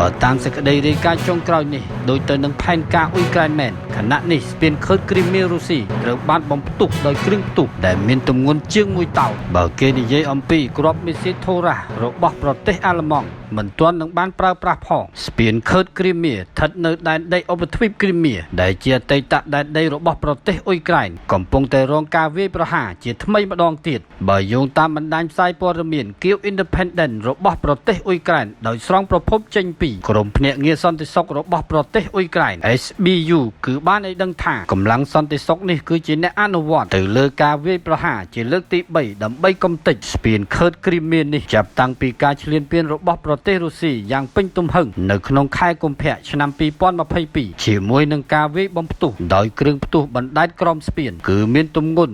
បើតាមសេចក្តីរាយការណ៍ចុងក្រោយនេះដូចទៅនឹងផែនការអ៊ុយក្រែនមែនខណៈនេះស្ពានខឺតគ្រីមៀរុស្ស៊ីត្រូវបានបំផ្ទុះដោយគ្រឿងផ្ទុះដែលមានទម្ងន់ជាង1តោនបើគេនិយាយអំពីគ្រាប់មីស៊ីលថូរ៉ាស់របស់ប្រទេសអាល្លឺម៉ង់មិនទាន់នឹងបានប្រើប្រាស់ផងស្ពានខឺតគ្រីមៀស្ថិតនៅដែនដីឧបទ្វីបគ្រីមៀដែលជាអតីតដែនដីរបស់ប្រទេសអ៊ុយក្រែនកំពុងតែរងការវាយប្រហារជាថ្មីម្ដងទៀតបើយោងតាមបណ្ដាញផ្សាយព័ត៌មានគៀវ Independent របស់ប្រទេសអ៊ុយក្រែនដោយស្រង់ប្រភពចេញពីក្រុមភ្នាក់ងារសន្តិសុខរបស់ប្រទេសអ៊ុយក្រែន SBU គឺបានឲ្យដឹងថាកម្លាំងសន្តិសុខនេះគឺជាអ្នកអនុវត្តទៅលើការវាយប្រហារជាលើកទី3ដើម្បីកំទេចស្ពានខឺតគ្រីមៀនេះចាប់តាំងពីការឈ្លានពានរបស់ប្រទេសរុស្ស៊ីយ៉ាងពេញទំហឹងនៅក្នុងខែកុម្ភៈឆ្នាំ2022ជាមួយនឹងការវាយបំផ្ទុះដោយគ្រឿងផ្ទុះបណ្ដែតក្រោមស្ពានគឺមានទម្ងន់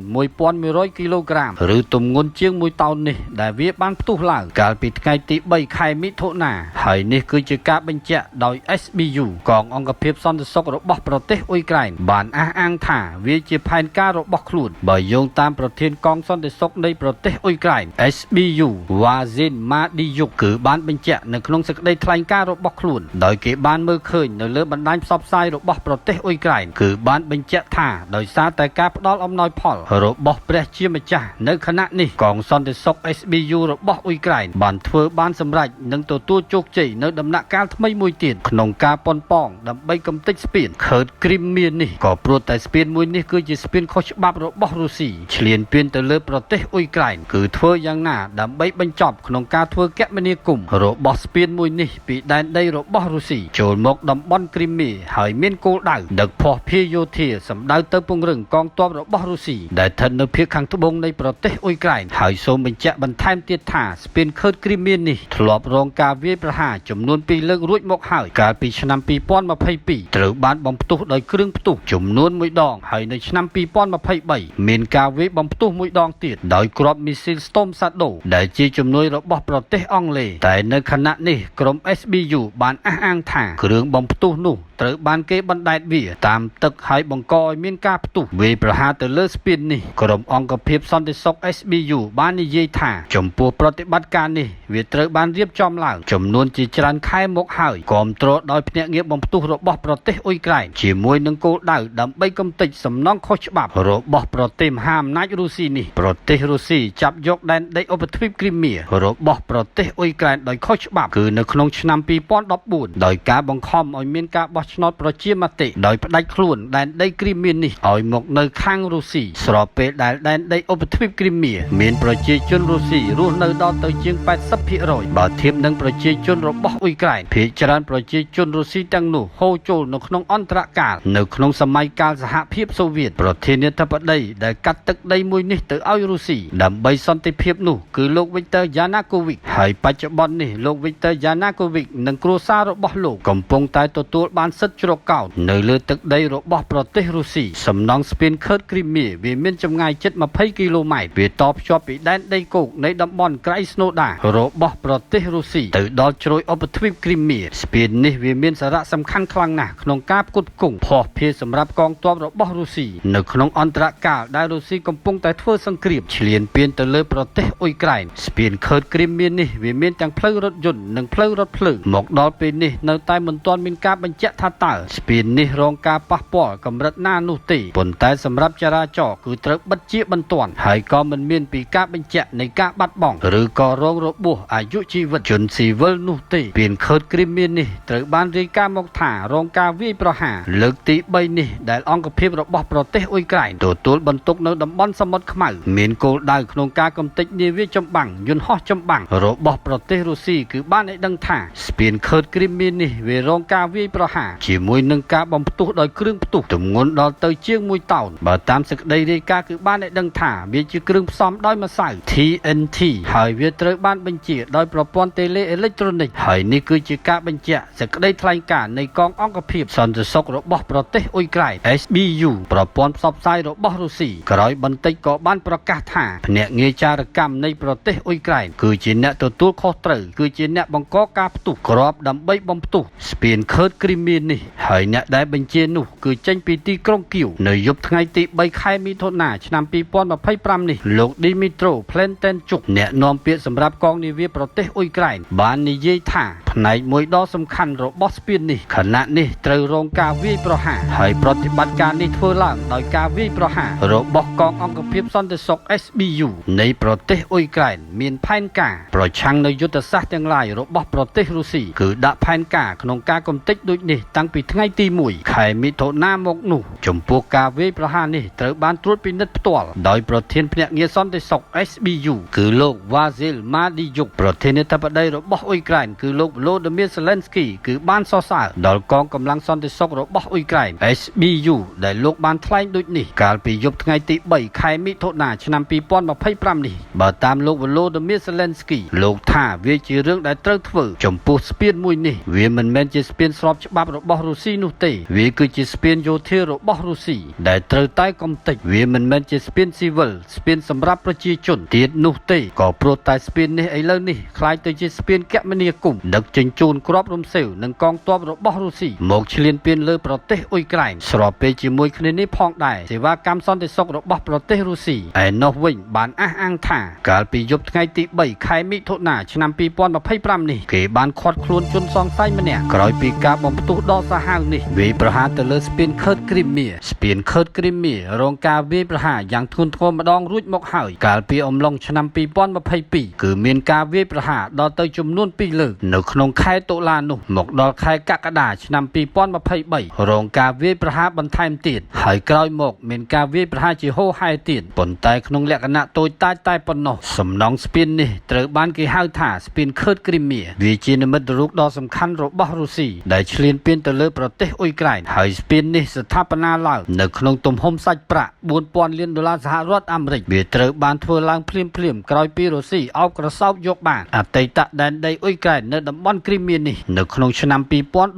1100គីឡូក្រាមឬទម្ងន់ជាង1តោននេះដែលវាបានផ្ទុះឡើងកាលពីថ្ងៃទី3ខែមិថុនាហើយនេះគឺជាការបញ្ជាក់ដោយ SBU កងអង្គភាពសន្តិសុខរបស់ប្រទេសអ៊ុយក្រែនបានអះអាងថាវាជាផែនការរបស់ខ្លួនបើយោងតាមប្រធានកងសន្តិសុខនៃប្រទេសអ៊ុយក្រែន SBU វ៉ាស៊ីនម៉ាឌីយុកគឺបានបញ្ជាក់នៅក្នុងសេចក្តីថ្លែងការណ៍របស់ខ្លួនដោយគេបានមើលឃើញនៅលើបណ្ដាញផ្សព្វផ្សាយរបស់ប្រទេសអ៊ុយក្រែនគឺបានបញ្ជាក់ថាដោយសារតែការផ្ដល់អំណោយផលរបស់ព្រះជាម្ចាស់នៅខណៈនេះកងសន្តិសុខ SBU របស់អ៊ុយក្រែនបានធ្វើបានសម្រេចនិងទទួលជោគជ័យនៅដំណាក់កាលថ្មីមួយទៀតក្នុងការប៉ុនប៉ងដើម្បីកំទេចស្ពានខឺតគ្រីមៀននេះក៏ព្រោះតែស្ពានមួយនេះគឺជាស្ពានខុសច្បាប់របស់រុស្ស៊ីឈ្លានពានទៅលើប្រទេសអ៊ុយក្រែនគឺធ្វើយ៉ាងណាដើម្បីបញ្ចប់ក្នុងការធ្វើគមនាគមន៍របស់ស្ពានមួយនេះពីដែនដីរបស់រុស្ស៊ីចូលមកតំបន់គ្រីមៀហើយមានគោលដៅដឹកភស្តុភារយោធាសម្ដៅទៅពង្រឹងកងទ័ពរបស់រុស្ស៊ីដែលស្ថិតនៅភាគខាងត្បូងនៃប្រទេសអ៊ុយក្រែនហើយសូមបញ្ជាក់បន្ថែមទៀតថាស្ពានខឺតគ្រីមៀនេះធ្លាប់រងការវាយប្រហារចំនួន2លើករួចមកហើយកាលពីឆ្នាំ2022ត្រូវបានបំផ្ទុះដោយគ្រឿងផ្ទុះចំនួនមួយដងហើយនៅឆ្នាំ2023មានការវាយបំផ្ទុះមួយដងទៀតដោយគ្រាប់មីស៊ីល Storm Shadow ដែលជាជំនួយរបស់ប្រទេសអង់គ្លេសតែនៅខណៈនេះក្រុម SBU បានអះអាងថាគ្រឿងបំផ្ទុះនោះត្រូវបានគេបណ្ដែតវាតាមទឹកហើយបង្កឲ្យមានការផ្ទុះវាយប្រហារទៅលើស្ពាននេះក្រុមអង្គភាពសន្តិសុខ SBU បាននិយាយថាចំពោះប្រតិបត្តិការនេះវាត្រូវបានរៀបចំឡើងចំនួនជាច្រើនខែមកហើយគាំទ្រដោយភ្នាក់ងារបំផ្ទុះរបស់ប្រទេសអ៊ុយក្រែនជាមួយនឹងគោលដៅដើម្បីកំទេចសំណង់ខុសច្បាប់របស់ប្រទេសមហាអំណាចរុស្ស៊ីនេះប្រទេសរុស្ស៊ីចាប់យកដែនដីឧបទ្វីបគ្រីមៀរបស់ប្រទេសអ៊ុយក្រែនដោយខុសច្បាប់គឺនៅក្នុងឆ្នាំ2014ដោយការបង្ខំឲ្យមានការបោះឆ្នោតប្រជាមតិដោយផ្ដាច់ខ្លួនដែនដីគ្រីមៀនេះឲ្យមកនៅខាងរុស្ស៊ីស្របពេលដែលដែនដីឧបទ្វីបគ្រីមៀមានប្រជាជនរុស្ស៊ីរស់នៅដល់ទៅជាង80%បើធៀបនឹងប្រជាជនរបស់អ៊ុយក្រែនភាគច្រើនប្រជាជនរុស្ស៊ីទាំងនោះហូរចូលនៅក្នុងអន្តរកាលនៅក្នុងសម័យកាលសហភាពសូវៀតប្រធានាធិបតីដែលកាត់ទឹកដីមួយនេះទៅឲ្យរុស្ស៊ីដើម្បីសន្តិភាពនោះគឺលោកវិកទ័រយ៉ាណាកូវិកហើយបច្ចុប្បន្ននេះលោកវិកទ័រយ៉ាណាកូវិកនិងគ្រួសាររបស់លោកកំពុងតែទទួលបានសិទ្ធិជ្រកកោននៅលើទឹកដីរបស់ប្រទេសរុស្ស៊ីសំណង់ស្ពានខឺតគ្រីមៀវាមានចម្ងាយជិត20គីឡូម៉ែត្រវាតភ្ជាប់ពីដែនដីគោកនៃតំបន់ក្រៃស្ណូដារបស់ប្រទេសរុស្ស៊ីទៅដល់ជ្រោយឧបទ្វីបគ្រីមៀស្ពាននេះវាមានសារៈសំខាន់ខ្លាំងណាស់ក្នុងការផ្គត់ផ្គង់ភស្តុភារសម្រាប់កងទ័ពរបស់រុស្ស៊ីនៅក្នុងអន្តរកាលដែលរុស្ស៊ីកំពុងតែធ្វើសង្គ្រាមឈ្លានពានទៅលើប្រទេសអ៊ុយក្រែនស្ពានខឺតគ្រីមៀនេះវាមានទាំងផ្លូវរថយន្តនិងផ្លូវរថភ្លើងមកដល់ពេលនេះនៅតែមិនទាន់មានការបញ្ជាក់ថាតើស្ពាននេះរងការប៉ះពាល់កម្រិតណានោះទេប៉ុន្តែសម្រាប់ចរាចរណ៍គឺត្រូវបិទជាបន្ទាន់ហើយក៏មិនមានពីការបញ្ជាក់នៃការបាត់បង់ឬក៏រងរបួសអាយុជីវិតជនស៊ីវិលនោះទេស្ពានខឺតគ្រីមៀនេះត្រូវបានរាយការណ៍មកថារងការវាយប្រហារលើកទី3នេះដែលអង្គភាពរបស់ប្រទេសអ៊ុយក្រែនទទួលបន្ទុកនៅតំបន់សមុទ្រខ្មៅមានគោលដៅក្នុងការកំទេចនាវាចម្បាំងយន្តហោះចម្បាំងរបស់ប្រទេសរុស្ស៊ីគឺបានឲ្យដឹងថាស្ពានខឺតគ្រីមៀនេះវារងការវាយប្រហារជាមួយនឹងការបំផ្ទុះដោយគ្រឿងផ្ទុះទម្ងន់ដល់ទៅជាង1តោនបើតាមសេចក្តីរាយការណ៍គឺបានឲ្យដឹងថាវាជាគ្រឿងផ្សំដោយម្សៅ TNT ហើយវាត្រូវបានបញ្ជាដោយប្រព័ន្ធតេឡេអេឡិចត្រូនិកហើយនេះគឺជាការបញ្ជាក់សេចក្តីថ្លែងការណ៍នៃកងអង្គភាពសន្តិសុខរបស់ប្រទេសអ៊ុយក្រែន SBU ប្រព័ន្ធផ្សព្វផ្សាយរបស់រុស្ស៊ីក្រោយបន្តិចក៏បានប្រកាសថាភ្នាក់ងារចារកម្មនៃប្រទេសអ៊ុយក្រែនគឺជាអ្នកទទួលខុសត្រូវគឺជា ជាអ្នកបង្កការផ្ទុះគ្រាប់ដើម្បីបំផ្ទុះស្ពានខឺតគ្រីមៀនេះហើយអ្នកដែលបញ្ជានោះគឺចេញពីទីក្រុងគៀវនៅយប់ថ្ងៃទី3ខែមិថុនាឆ្នាំ2025នេះលោកឌីមីត្រូ ផ្លេនតែនជុកអ្នកនាំពាក្យសម្រាប់កងនាវាប្រទេសអ៊ុយក្រែនបាននិយាយថាផ្នែកមួយដ៏សំខាន់របស់ស្ពាននេះខណៈនេះត្រូវរងការវាយប្រហារហើយប្រតិបត្តិការនេះធ្វើឡើងដោយការវាយប្រហាររបស់កងអង្គភាពសន្តិសុខ SBU នៃប្រទេសអ៊ុយក្រែនមានផែនការប្រឆាំងនៅយុទ្ធសាស្ត្រទាំងឡាយរបស់ប្រទេសរុស្ស៊ីគឺដាក់ផែនការក្នុងការកំទេចដូចនេះតាំងពីថ្ងៃទី1ខែមិថុនាមកនោះចំពោះការវាយប្រហារនេះត្រូវបានត្រួតពិនិត្យផ្ទាល់ដោយប្រធានភ្នាក់ងារសន្តិសុខ SBU គឺលោកវ៉ាស៊ីលម៉ាឌីយុកប្រធានាធិបតីរបស់អ៊ុយក្រែនគឺលោកវ៉ូឡូឌីមៀសេឡិនស្គីគឺបានសរសើរដល់កងកម្លាំងសន្តិសុខរបស់អ៊ុយក្រែន SBU ដែលលោកបានថ្លែងដូចនេះកាលពីយប់ថ្ងៃទី3ខែមិថុនាឆ្នាំ2025នេះបើតាមលោកវ៉ូឡូឌីមៀសេឡិនស្គីលោកថាវាជារឿងដែលត្រូវធ្វើចំពោះស្ពានមួយនេះវាមិនមែនជាស្ពានស្របច្បាប់របស់រុស្ស៊ីនោះទេវាគឺជាស្ពានយោធារបស់រុស្ស៊ីដែលត្រូវតែកំទេចវាមិនមែនជាស្ពានស៊ីវិលស្ពានសម្រាប់ប្រជាជនទៀតនោះទេក៏ព្រោះតែស្ពាននេះឥឡូវនេះក្លាយទៅជាស្ពានគមនាគមន៍ដឹកជញ្ជូនគ្រាប់រំសេវនិងកងទ័ពរបស់រុស្ស៊ីមកឈ្លានពានលើប្រទេសអ៊ុយក្រែនស្របពេលជាមួយគ្នានេះផងដែរសេវាកម្មសន្តិសុខរបស់ប្រទេសរុស្ស៊ីឯណោះវិញបានអះអាងថាកាលពីយប់ថ្ងៃទី3ខែមិថុនាឆ្នាំ2025នេះគេបានឃាត់ខ្លួនជនសង្ស័យម្នាក់ក្រោយពីការបំផ្ទុះដ៏សាហាវនេះវាយប្រហារទៅលើស្ពានខឺតគ្រីមៀស្ពានខឺតគ្រីមៀរងការវាយប្រហារយ៉ាងធ្ងន់ធ្ងរម្ដងរួចមកហើយកាលពីអំឡុងឆ្នាំ2022គឺមានការវាយប្រហារដល់ទៅចំនួន2លើកនៅក្នុងខែតុលានោះមកដល់ខែកក្កដាឆ្នាំ2023រងការវាយប្រហារបន្ថែមទៀតហើយក្រោយមកមានការវាយប្រហារជាហូរហែទៀតប៉ុន្តែក្នុងលក្ខណៈតូចតាចតែប៉ុណ្ណោះសំណង់ស្ពាននេះត្រូវបានគេហៅថាស្ពានខឺតគ្រីមៀវាជានិមិត្តរូបដ៏សំខាន់របស់រុស្ស៊ីដែលឈ្លានពានទៅលើប្រទេសអ៊ុយក្រែនហើយស្ពាននេះស្ថាបនាឡើងនៅក្នុងទំហំសាច់ប្រាក់4000លានដុល្លារសហរដ្ឋអាមេរិកវាត្រូវបានធ្វើឡើងភ្លាមៗក្រោយពីរុស្ស៊ីអោបក្រសោបយកបានអតីតដែនដីអ៊ុយក្រែននៅតំបន់គ្រីមៀនេះនៅក្នុងឆ្នាំ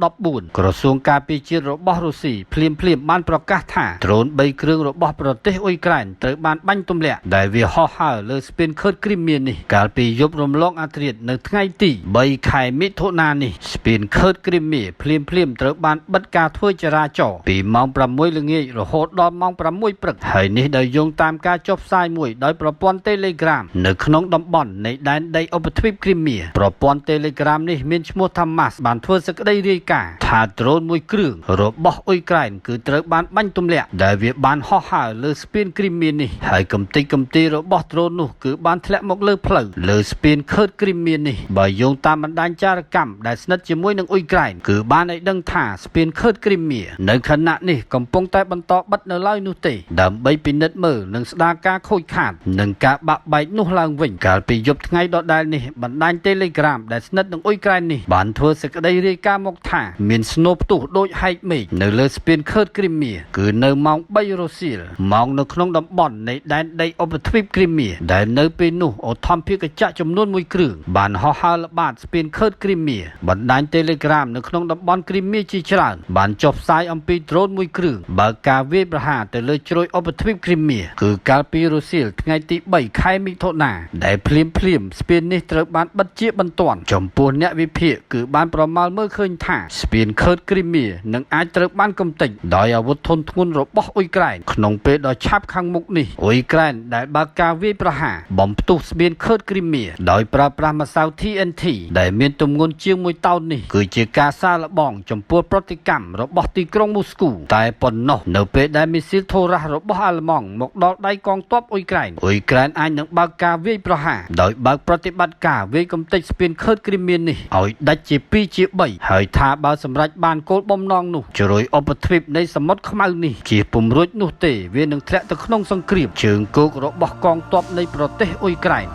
2014ក្រសួងការពារជាតិរបស់រុស្ស៊ីភ្លាមៗបានប្រកាសថាដ្រូន3គ្រឿងរបស់ប្រទេសអ៊ុយក្រែនត្រូវបានបាញ់ទម្លាក់ដែលវាហោះហើរលើស្ពានខឺតគ្រីមៀនេះកាលពីយប់រំលងអាធ្រាត្រនៅថ្ងៃទី3ខែមិថុនានេះស្ពានខឺតគ្រីមៀភ្លាមៗត្រូវបានបិទការធ្វើចរាចរណ៍ពីម៉ោង6ល្ងាចរហូតដល់ម៉ោង6ព្រឹកហើយនេះដោយយោងតាមការចុះផ្សាយមួយដោយប្រព័ន្ធ Telegram នៅក្នុងតំបន់នៃដែនដីឧបទ្វីបគ្រីមៀប្រព័ន្ធ Telegram នេះមានឈ្មោះថា Mas បានធ្វើសេចក្តីរាយការណ៍ថាដ្រូនមួយគ្រឿងរបស់អ៊ុយក្រែនគឺត្រូវបានបាញ់ទម្លាក់ដែលវាបានហោះហើរលើស្ពានគ្រីមៀនេះហើយកំទេចកំទីរបស់ដ្រូននោះគឺបានធ្លាក់មកលើផ្លូវលើស្ពានខឺតគ្រីមៀនេះបើយោងតាមបណ្ដាញចារកម្មដែលស្និទ្ធជាមួយនឹងអ៊ុយក្រែនគឺបានឲ្យដឹងថាស្ពានខឺតគ្រីមៀនៅខណៈនេះកំពុងតែបន្តបិទនៅឡើយនោះទេដើម្បីពិនិត្យមើលនិងស្ដារការខូចខាតនិងការបាក់បែកនោះឡើងវិញកាលពីយប់ថ្ងៃដដែលនេះបណ្ដាញ Telegram ដែលស្និទ្ធនឹងអ៊ុយក្រែននេះបានធ្វើសេចក្តីរាយការណ៍មកថាមានស្នូផ្ទុះដូចហែកមេឃនៅលើស្ពានខឺតគ្រីមៀគឺនៅម៉ោង3រសៀលម៉ោងនៅក្នុងតំបន់នៃដែនដីឧបទ្វីបគ្រីមៀដែលនៅពេលនោះអូថមភាគចក្រចំនួន1គ្រឿងបានហោះហើរល្បាតស្ពានខឺតគ្រីមៀបណ្ដាញ Telegram នៅក្នុងតំបន់គ្រីមៀជាច្រើនបានចុះផ្សាយអំពីដ្រូនមួយគ្រឿងបើការវាយប្រហារទៅលើជ្រោយឧបទ្វីបគ្រីមៀគឺកាលពីរសៀលថ្ងៃទី3ខែមិថុនាដែលភ្លាមស្ពាននេះត្រូវបានបិទជាបន្ទាន់ចំពោះអ្នកវិភាគគឺបានប្រមាលមើលឃើញថាស្ពានខឺតគ្រីមៀនឹងអាចត្រូវបានកំទេចដោយអាវុធធុនធ្ងន់របស់អ៊ុយក្រែនក្នុងពេលដ៏ឆាប់ខាងមុខនេះអ៊ុយក្រែនដែលបើកការវាយប្រហារបំផ្ទុះស្ពានខឺតគ្រីមៀដោយប្រើប្រាស់ម្សៅ TNT ដែលមានទម្ងន់ជាង1តោននេះគឺជាការសាកល្បងចំពោះប្រតិកម្មរបស់ទីក្រុងមូស្គូតែប៉ុណ្ណោះនៅពេលដែលមីស៊ីលថូរ៉ាស់របស់អាល្លឺម៉ង់មកដល់ដៃកងទ័ពអ៊ុយក្រែនអ៊ុយក្រែនអាចនឹងបើកការវាយប្រហារដោយបើកប្រតិបត្តិការវាយកំទេចស្ពានខឺតគ្រីមៀនេះឲ្យដាច់ជា2ជា3ហើយថាបើសម្រេចបានគោលបំណងនោះជ្រោយឧបទ្វីបនៃសមុទ្រខ្មៅនេះជាពុំរួចនោះទេវានឹងធ្លាក់ទៅក្នុងសង្គ្រាមជើងគោករបស់កងទ័ពនៃប្រទេសអ៊ុយក្រែន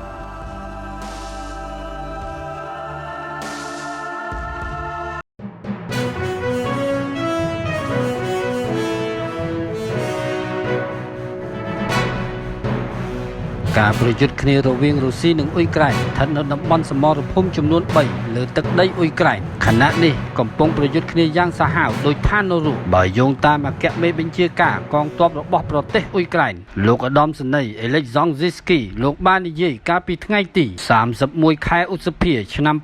ការប្រយុទ្ធគ្នារវាងរុស្ស៊ីនិងអ៊ុយក្រែនស្ថិតនៅតំបន់សមរភូមិចំនួន3លើទឹកដីអ៊ុយក្រែនខណៈនេះកំពុងប្រយុទ្ធគ្នាយ៉ាងសាហាវដោយឋាននរកបើយោងតាមអគ្គមេបញ្ជាការកងទ័ពរបស់ប្រទេសអ៊ុយក្រែនលោកឧត្តមសេនីយ៍អេលិចសង់ស៊ីស្គីលោកបាននិយាយកាលពីថ្ងៃទី31ខែឧសភាឆ្នាំ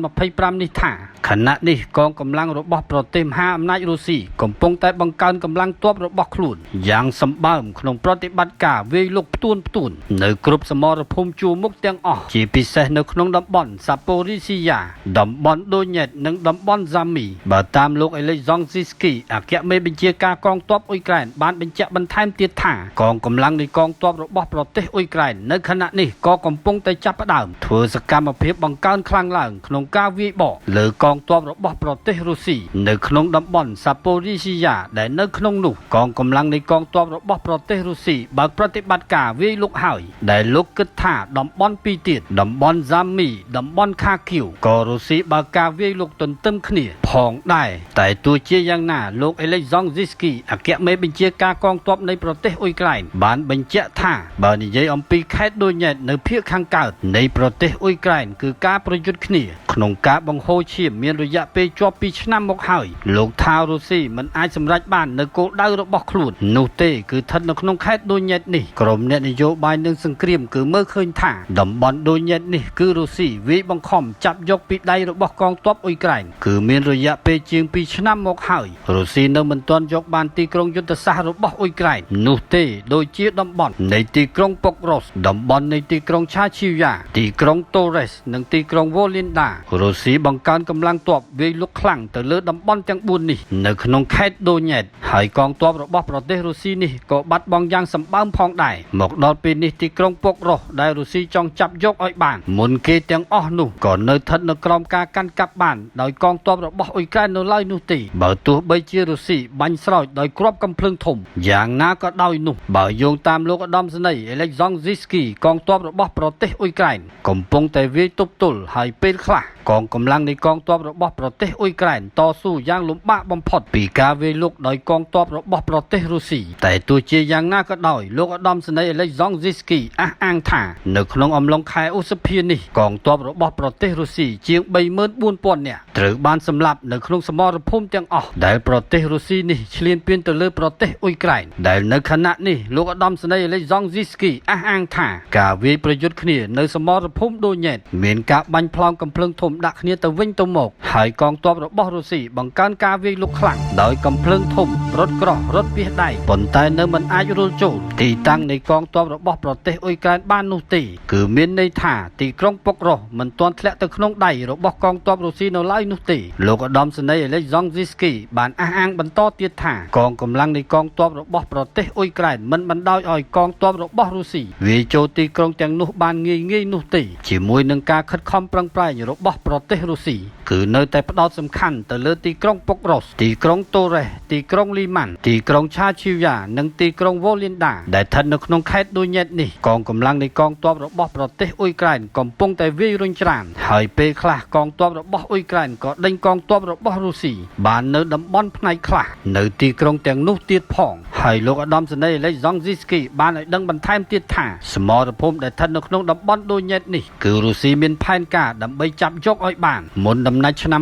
2025នេះថាខណៈនេះកងកម្លាំងរបស់ប្រទេសមហាអំណាចរុស្ស៊ីកំពុងតែបង្កើនកម្លាំងទ័ពរបស់ខ្លួនយ៉ាងសម្បើមក្នុងប្រតិបត្តិការវាយលុកផ្ទួនផ្ទួននៅគ្រប់សមរភូមិជួរមុខទាំងអស់ជាពិសេសនៅក្នុងតំបន់សាប៉ូរីស៊ីយ៉ាតំបន់ដូញ៉េតនិងតំបន់ហ្សាមីបើតាមលោកអេលិចសង់ស៊ីស្គីអគ្គមេបញ្ជាការកងទ័ពអ៊ុយក្រែនបានបញ្ជាក់បន្ថែមទៀតថាកងកម្លាំងនៃកងទ័ពរបស់ប្រទេសអ៊ុយក្រែននៅខណៈនេះក៏កំពុងតែចាប់ផ្ដើមធ្វើសកម្មភាពបង្កើនខ្លាំងឡើងក្នុងការវាយបកលើកងទ័ពរបស់ប្រទេសរុស្ស៊ីនៅក្នុងតំបន់សាប៉ូរីស៊ីយ៉ាដែលនៅក្នុងនោះកងកម្លាំងនៃកងទ័ពរបស់ប្រទេសរុស្ស៊ីបើកប្រតិបត្តិការវាយលុកហើយដែលលោកគិតថាតំបន់ពីរទៀតតំបន់ហ្សាមីតំបន់ខាគីវក៏រុស្ស៊ីបើកការវាយលុកទន្ទឹមគ្នាផងដែរតែទោះជាយ៉ាងណាលោកអេលិចសង់ស៊ីស្គីអគ្គមេបញ្ជាការកងទ័ពនៃប្រទេសអ៊ុយក្រែនបានបញ្ជាក់ថាបើនិយាយអំពីខេត្តដូញ៉េតនៅភាគខាងកើតនៃប្រទេសអ៊ុយក្រែនគឺការប្រយុទ្ធគ្នាក្នុងការបង្ហូរឈាមមានរយៈពេលជាប់2ឆ្នាំមកហើយលោកថារុស្ស៊ីមិនអាចសម្រេចបាននៅគោលដៅរបស់ខ្លួននោះទេគឺស្ថិតនៅក្នុងខេត្តដូញ៉េតនេះក្រុមអ្នកនយោបាយនឹងសង្គ្រាមគឺមើលឃើញថាតំបន់ដូញ៉េតនេះគឺរុស្ស៊ីវាយបង្ខំចាប់យកពីដៃរបស់កងទ័ពអ៊ុយក្រែនគឺមានរយៈពេលជាង2ឆ្នាំមកហើយរុស្ស៊ីនៅមិនទាន់យកបានទីក្រុងយុទ្ធសាស្ត្ររបស់អ៊ុយក្រែននោះទេដូចជាតំបន់នៃទីក្រុងប៉ុករ៉ូសតំបន់នៃទីក្រុងឆាឈីយ៉ាទីក្រុងតូរ៉េសនិងទីក្រុងវ៉ូលីនដារុស្ស៊ីបង្កើនកម្លាំងទ័ពវាយលុកខ្លាំងទៅលើតំបន់ទាំង4នេះនៅក្នុងខេត្តដូញ៉េតហើយកងទ័ពរបស់ប្រទេសរុស្ស៊ីនេះក៏បាត់បង់យ៉ាងសម្បើមផងដែរមកដល់ពេលនេះទីក្រុងប៉ុករ៉ូសដែលរុស្ស៊ីចង់ចាប់យកឲ្យបានមុនគេទាំងអស់នោះក៏នៅស្ថិតនៅក្រោមការកាន់កាប់បានដោយកងទ័ពរបស់អ៊ុយក្រែននៅឡើយនោះទេបើទោះបីជារុស្ស៊ីបាញ់ស្រោចដោយគ្រាប់កាំភ្លើងធំយ៉ាងណាក៏ដោយនោះបើយោងតាមលោកឧត្តមសេនីយ៍អេលិចសង់ស៊ីស្គីកងទ័ពរបស់ប្រទេសអ៊ុយក្រែនកំពុងតែវាយទប់ទល់ហើយពេលខ្លះកងកម្លាំងនៃកងទ័ពរបស់ប្រទេសអ៊ុយក្រែនតស៊ូយ៉ាងលំបាកបំផុតពីការវាយលុកដោយកងទ័ពរបស់ប្រទេសរុស្ស៊ីតែទោះជាយ៉ាងណាក៏ដោយលោកឧត្តមសេនីយ៍អេលិចសង់ស៊ីស្គីអះអាងថានៅក្នុងអំឡុងខែឧសភានេះកងទ័ពរបស់ប្រទេសរុស្ស៊ីជាង34000នាក់ត្រូវបានសម្លាប់នៅក្នុងសមរភូមិទាំងអស់ដែលប្រទេសរុស្ស៊ីនេះឈ្លានពានទៅលើប្រទេសអ៊ុយក្រែនដែលនៅខណៈនេះលោកឧត្តមសេនីយ៍អេលិចសង់ស៊ីស្គីអះអាងថាការវាយប្រយុទ្ធគ្នានៅសមរភូមិដូញ៉េតមានការបាញ់ផ្លោងកាំភ្លើងធំដាក់គ្នាទៅវិញទៅមកហើយកងទ័ពរបស់រុស្ស៊ីបង្កើនការវាយលុកខ្លាំងដោយកាំភ្លើងធំរថក្រោះរថពាសដៃប៉ុន្តែនៅមិនអាចរុលចូលទីតាំងនៃកងទ័ពរបស់ប្រទេសអ៊ុយក្រែនបាននោះទេគឺមានន័យថាទីក្រុងប៉ុករ៉ូសមិនទាន់ធ្លាក់ទៅក្នុងដៃរបស់កងទ័ពរុស្ស៊ីនៅឡើយនោះទេលោកឧត្តមសេនីយ៍អេលិចសង់ស៊ីស្គីបានអះអាងបន្តទៀតថាកងកម្លាំងនៃកងទ័ពរបស់ប្រទេសអ៊ុយក្រែនមិនបណ្ដោយឲ្យកងទ័ពរបស់រុស្ស៊ីវាយចូលទីក្រុងទាំងនោះបានងាយងាយនោះទេជាមួយនឹងការខិតខំប្រឹងប្រែងរបស់ប្រទេសរុស្ស៊ីគឺនៅតែផ្ដោតសំខាន់ទៅលើទីក្រុងប៉ុករ៉ូសទីក្រុងតូរ៉េសទីក្រុងលីម៉ាន់ទីក្រុងឆាឈីយ៉ានិងទីក្រុងវ៉ូលីនដាដែលស្ថិតនៅក្នុងខេត្តដូញ៉េតនេះកងកម្លាំងនៃកងទ័ពរបស់ប្រទេសអ៊ុយក្រែនកំពុងតែវាយរុញច្រានហើយពេលខ្លះកងទ័ពរបស់អ៊ុយក្រែនក៏ដេញកងទ័ពរបស់រុស្ស៊ីបាននៅតំបន់ផ្នែកខ្លះនៅទីក្រុងទាំងនោះទៀតផងហើយលោកឧត្តមសេនីយ៍អេលិចសង់ស៊ីស្គីបានឲ្យដឹងបន្ថែមទៀតថាសមរភូមិដែលស្ថិតនៅក្នុងតំបន់ដូញ៉េតនេះគឺរុស្ស៊ីមានផែនការដើម្បីចាប់យកឲ្យបានមុនដំណាច់ឆ្នាំ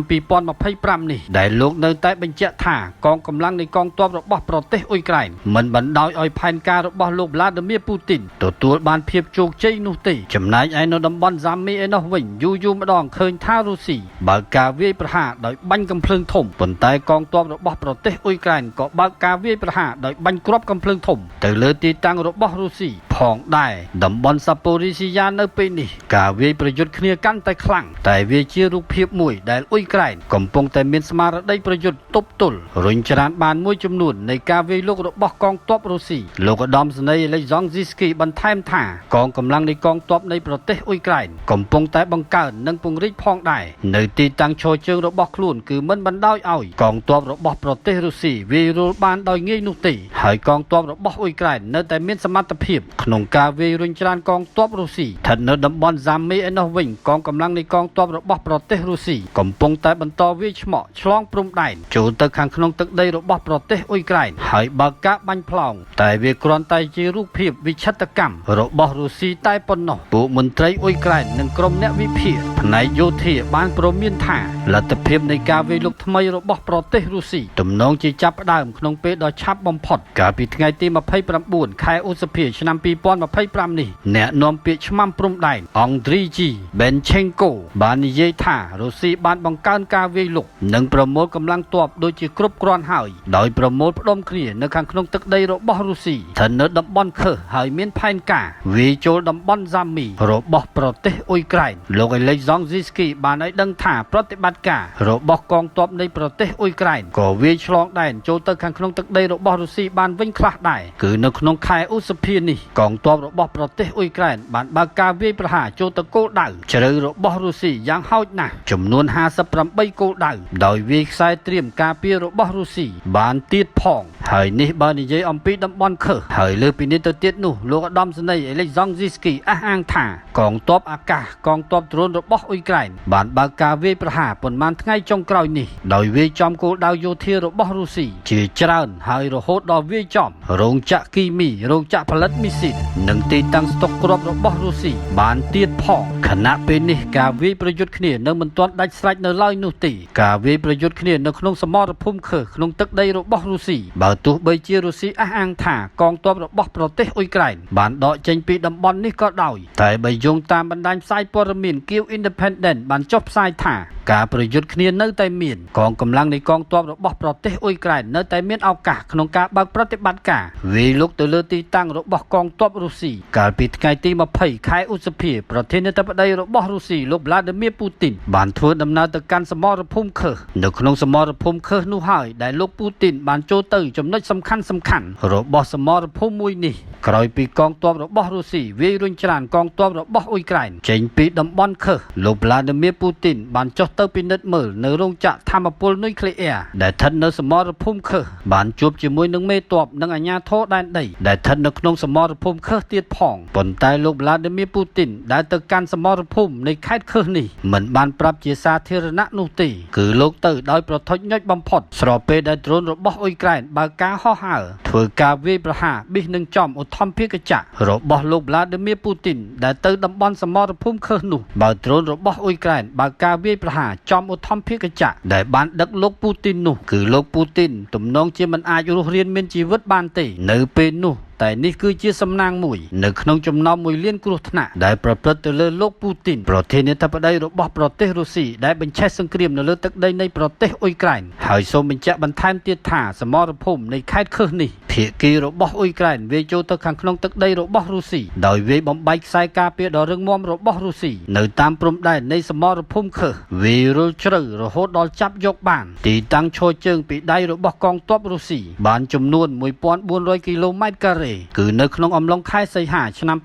2025នេះដែលលោកនៅតែបញ្ជាក់ថាកងកម្លាំងនៃកងទ័ពរបស់ប្រទេសអ៊ុយក្រែនមិនបណ្ដោយឲ្យផែនការរបស់លោកវ្លាឌីមៀពូទីនទទួលបានភាពជោគជ័យនោះទេចំណែកឯនៅតំបន់ហ្សាមីឯណោះវិញយូរយូរម្ដងឃើញថារុស្ស៊ីបើកការវាយប្រហារដោយបាញ់កាំភ្លើងធំប៉ុន្តែកងទ័ពរបស់ប្រទេសអ៊ុយក្រែនក៏បើកការវាយប្រហារដោយបាញ់គ្រាប់កាំភ្លើងធំទៅលើទីតាំងរបស់រុស្ស៊ីផងដែរតំបន់សាប៉ូរីស៊ីយ៉ានៅពេលនេះការវាយប្រយុទ្ធគ្នាកាន់តែខ្លាំងតែវាជារូបភាពមួយដែលអ៊ុយក្រែនកំពុងតែមានស្មារតីប្រយុទ្ធទប់ទល់រុញច្រានបានមួយចំនួននៃការវាយលុករបស់កងទ័ពរុស្ស៊ីលោកឧត្តមសេនីយ៍អេលិចសង់ស៊ីស្គីបន្ថែមថាកងកម្លាំងនៃកងទ័ពនៃប្រទេសអ៊ុយក្រែនកំពុងតែបង្កើននិងពង្រីកផងដែរនៅទីតាំងឈរជើងរបស់ខ្លួនគឺមិនបណ្ដោយឲ្យកងទ័ពរបស់ប្រទេសរុស្ស៊ីវាយរុលបានដោយងាយនោះទេហើយកងទ័ពរបស់អ៊ុយក្រែននៅតែមានសមត្ថភាព ក្នុងការវាយរុញច្រានកងទ័ពរុស្ស៊ីស្ថិតនៅតំបន់ហ្សាមីឯណោះវិញកងកម្លាំងនៃកងទ័ពរបស់ប្រទេសរុស្ស៊ីកំពុងតែបន្តវាយឆ្មក់ឆ្លងព្រំដែនចូលទៅខាងក្នុងទឹកដីរបស់ប្រទេសអ៊ុយក្រែនហើយបើកការបាញ់ផ្លោងតែវាគ្រាន់តែជារូបភាពវិឆិតកម្មរបស់រុស្ស៊ីតែប៉ុណ្ណោះពួកមន្ត្រីអ៊ុយក្រែននិងក្រុមអ្នកវិភាគផ្នែកយោធាបានព្រមានថាលទ្ធភាពនៃការវាយលុកថ្មីរបស់ប្រទេសរុស្ស៊ីទំនងជាចាប់ផ្ដើមក្នុងពេលដ៏ឆាប់បំផុតកាលពីថ្ងៃទី29ខែឧសភាឆ្នាំ2025នេះអ្នកនាំពាក្យឆ្មាំព្រំដែនអង់ឌ្រីជីបេនឆេងកូបាននិយាយថារុស្ស៊ីបានបង្កើនការវាយលុកនិងប្រមូលកម្លាំងទ័ពដូចជាគ្រប់គ្រាន់ហើយដោយប្រមូលផ្ដុំគ្នានៅខាងក្នុងទឹកដីរបស់រុស្ស៊ីស្ថិតនៅតំបន់ខើសហើយមានផែនការវាយចូលតំបន់ហ្សាមីរបស់ប្រទេសអ៊ុយក្រែនលោកអេឡិចយ៉ង់ស៊ីស្គីបានឲ្យដឹងថាប្រតិបត្តិការរបស់កងទ័ពនៃប្រទេសអ៊ុយក្រែនក៏វាយឆ្លងដែនចូលទៅខាងក្នុងទឹកដីរបស់រុស្ស៊ីបានវិញខ្លះដែរគឺនៅក្នុងខែឧសភានេះកងទ័ពរបស់ប្រទេសអ៊ុយក្រែនបានបើកការវាយប្រហារចូលទៅគោលដៅជ្រៅរបស់រុស្ស៊ីយ៉ាងហោចណាស់ចំនួន58គោលដៅដោយវាយខ្សែត្រៀមការពាររបស់រុស្ស៊ីបានទៀតផងហើយនេះបើនិយាយអំពីតំបន់ខើសហើយលើពីនេះទៅទៀតនោះលោកឧត្តមសេនីយ៍អេឡិចយ៉ង់ស៊ីស្គីអះអាងថាកងទ័ពអាកាសកងទ័ពដ្រូនរបស់អ៊ុយក្រែនបានបើកការវាយប្រហារប៉ុន្មានថ្ងៃចុងក្រោយនេះដោយវាយចំគោលដៅយោធារបស់រុស្ស៊ីជាច្រើនហើយរហូតដល់វាយចំរោងចក្រគីមីរោងចក្រផលិតមីស៊ីននិងទីតាំងស្តុកគ្រាប់របស់រុស្ស៊ីបានទៀតផងខណៈពេលនេះការវាយប្រយុទ្ធគ្នានៅមិនទាន់ដាច់ស្រេចនៅឡើយនោះទេការវាយប្រយុទ្ធគ្នានៅក្នុងសមរភូមិខើសក្នុងទឹកដីរបស់រុស្ស៊ីបើទោះបីជារុស្ស៊ីអះអាងថាកងទ័ពរបស់ប្រទេសអ៊ុយក្រែនបានដកចេញពីតំបន់នេះក៏ដោយតែបើយោងតាមបណ្ដាញផ្សាយព័ត៌មានគៀវ Independent បានចុះផ្សាយថាការប្រយុទ្ធគ្នានៅតែមានកងកម្លាំងនៃកងទ័ពរបស់ប្រទេសអ៊ុយក្រែននៅតែមានឱកាសក្នុងការបើកប្រតិបត្តិការវាយលុកទៅលើទីតាំងរបស់កងទ័ពរុស្ស៊ីកាលពីថ្ងៃទី20ខែឧសភាប្រធានាធិបតីរបស់រុស្ស៊ីលោកវ្លាឌីមៀពូទីនបានធ្វើដំណើរទៅកាន់សមរភូមិខើសនៅក្នុងសមរភូមិខើសនោះហើយដែលលោកពូទីនបានចូលទៅចំណុចសំខាន់សំខាន់របស់សមរភូមិមួយនេះក្រោយពីកងទ័ពរបស់រុស្ស៊ីវាយរុញច្រានកងទ័ពរបស់អ៊ុយក្រែនចេញពីតំបន់ខើសលោកវ្លាឌីមៀពូទីនបានចុះទៅពិនិត្យមើលនៅរោងចក្រធម្មពលនុយក្លេអ៊ែរដែលស្ថិតនៅសមរភូមិខើសបានជួបជាមួយនឹងមេទ័ពនិងអាជ្ញាធរដែនដីដែលស្ថិតនៅក្នុងសមរភូមិខើសទៀតផងប៉ុន្តែលោកវ្លាឌីមៀពូទីនដែលទៅកាន់សមរភូមិនៃខេត្តខើសនេះមិនបានប្រាប់ជាសាធារណៈនោះទេគឺលោកទៅដោយប្រថុចញុចបំផុតស្របពេលដែលដ្រូនរបស់អ៊ុយក្រែនបើកការហោះហើរធ្វើការវាយប្រហារប៊ីសនឹងចំឧទ្ធម្ភាគចក្ររបស់លោកវ្លាឌីមៀពូទីនដែលទៅតំបន់សមរភូមិខើសនោះបើដ្រូនរបស់អ៊ុយក្រែនបើកការវាយប្រហារចំឧទ្ធម្ភាគចក្រដែលបានដឹកលោកពូទីននោះគឺលោកពូទីនទំនងជាមិនអាចរស់រានមានជីវិតបានទេនៅពេលនោះតែនេះគឺជាសំណាងមួយនៅក្នុងចំណោម1លានគ្រោះថ្នាក់ដែលប្រព្រឹត្តទៅលើលោកពូទីនប្រធានាធិបតីរបស់ប្រទេសរុស្ស៊ីដែលបញ្ឆេះសង្គ្រាមនៅលើទឹកដីនៃប្រទេសអ៊ុយក្រែនហើយសូមបញ្ជាក់បន្ថែមទៀតថាសមរភូមិនៃខេត្តខើសនេះភាគីរបស់អ៊ុយក្រែនវាយចូលទៅខាងក្នុងទឹកដីរបស់រុស្ស៊ីដោយវាយបំបែកខ្សែការពារដ៏រឹងមាំរបស់រុស្ស៊ីនៅតាមព្រំដែននៃសមរភូមិខើសវាយរុលជ្រៅរហូតដល់ចាប់យកបានទីតាំងឈរជើងពីដៃរបស់កងទ័ពរុស្ស៊ីបានចំនួន1400គីឡូម៉ែត្រការ៉េគឺនៅក្នុងអំឡុងខែសីហាឆ្នាំ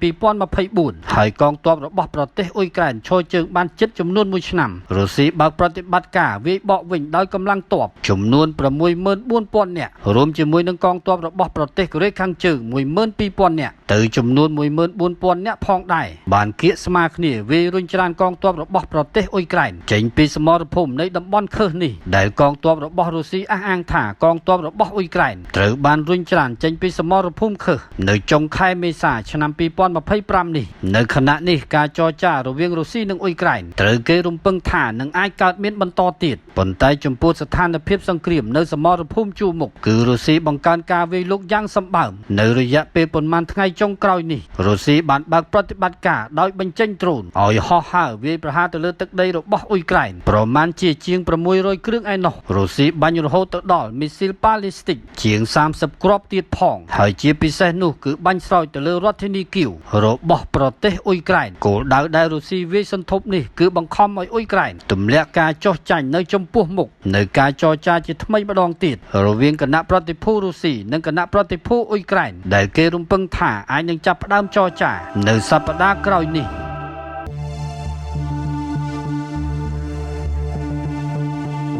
2024ហើយកងទ័ពរបស់ប្រទេសអ៊ុយក្រែនឈរជើងបានជិតចំនួន1ឆ្នាំរុស្ស៊ីបើកប្រតិបត្តិការវាយបកវិញដោយកម្លាំងទ័ពចំនួន64000នាក់រួមជាមួយនឹងកងទ័ពរបស់ប្រទេសកូរ៉េខាងជើង12000នាក់ទៅចំនួន14000នាក់ផងដែរបានគៀកស្មាគ្នាវាយរុញច្រានកងទ័ពរបស់ប្រទេសអ៊ុយក្រែនចេញពីសមរភូមិនៃតំបន់ខើសនេះដែលកងទ័ពរបស់រុស្ស៊ីអះអាងថាកងទ័ពរបស់អ៊ុយក្រែនត្រូវបានរុញច្រានចេញពីសមរភូមិខើសនៅចុងខែមេសាឆ្នាំ2025នេះនៅខណៈនេះការចរចារវាងរុស្ស៊ីនិងអ៊ុយក្រែនត្រូវគេរំពឹងថានឹងអាចកើតមានបន្តទៀតប៉ុន្តែចំពោះស្ថានភាពសង្គ្រាមនៅសមរភូមិជួរមុខគឺរុស្ស៊ីបង្កើនការវាយលុកយ៉ាងសម្បើមនៅរយៈពេលប៉ុន្មានថ្ងៃចុងក្រោយនេះរុស្ស៊ីបានបើកប្រតិបត្តិការដោយបញ្ចេញដ្រូនឲ្យហោះហើរវាយប្រហារទៅលើទឹកដីរបស់អ៊ុយក្រែនប្រមាណជាជាង600គ្រឿងឯណោះរុស្ស៊ីបាញ់រហូតទៅដល់មីស៊ីលប៉ាឡេស្ទិកជាង30គ្រាប់ទៀតផងហើយជាពិសេសនោះគឺបាញ់ស្រោចទៅលើរដ្ឋធានីគៀវរបស់ប្រទេសអ៊ុយក្រែនគោលដៅដែលរុស្ស៊ីវាយសន្ធប់នេះគឺបង្ខំឲ្យអ៊ុយក្រែនទម្លាក់ការចុះចាញ់នៅចំពោះមុខនៅការចរចាជាថ្មីម្ដងទៀតរវាងគណៈប្រតិភូរុស្ស៊ីនិងគណៈប្រតិភូអ៊ុយក្រែនដែលគេរំពឹងថាអាចនឹងចាប់ផ្ដើមចរចានៅសប្តាហ៍ក្រោយនេះ។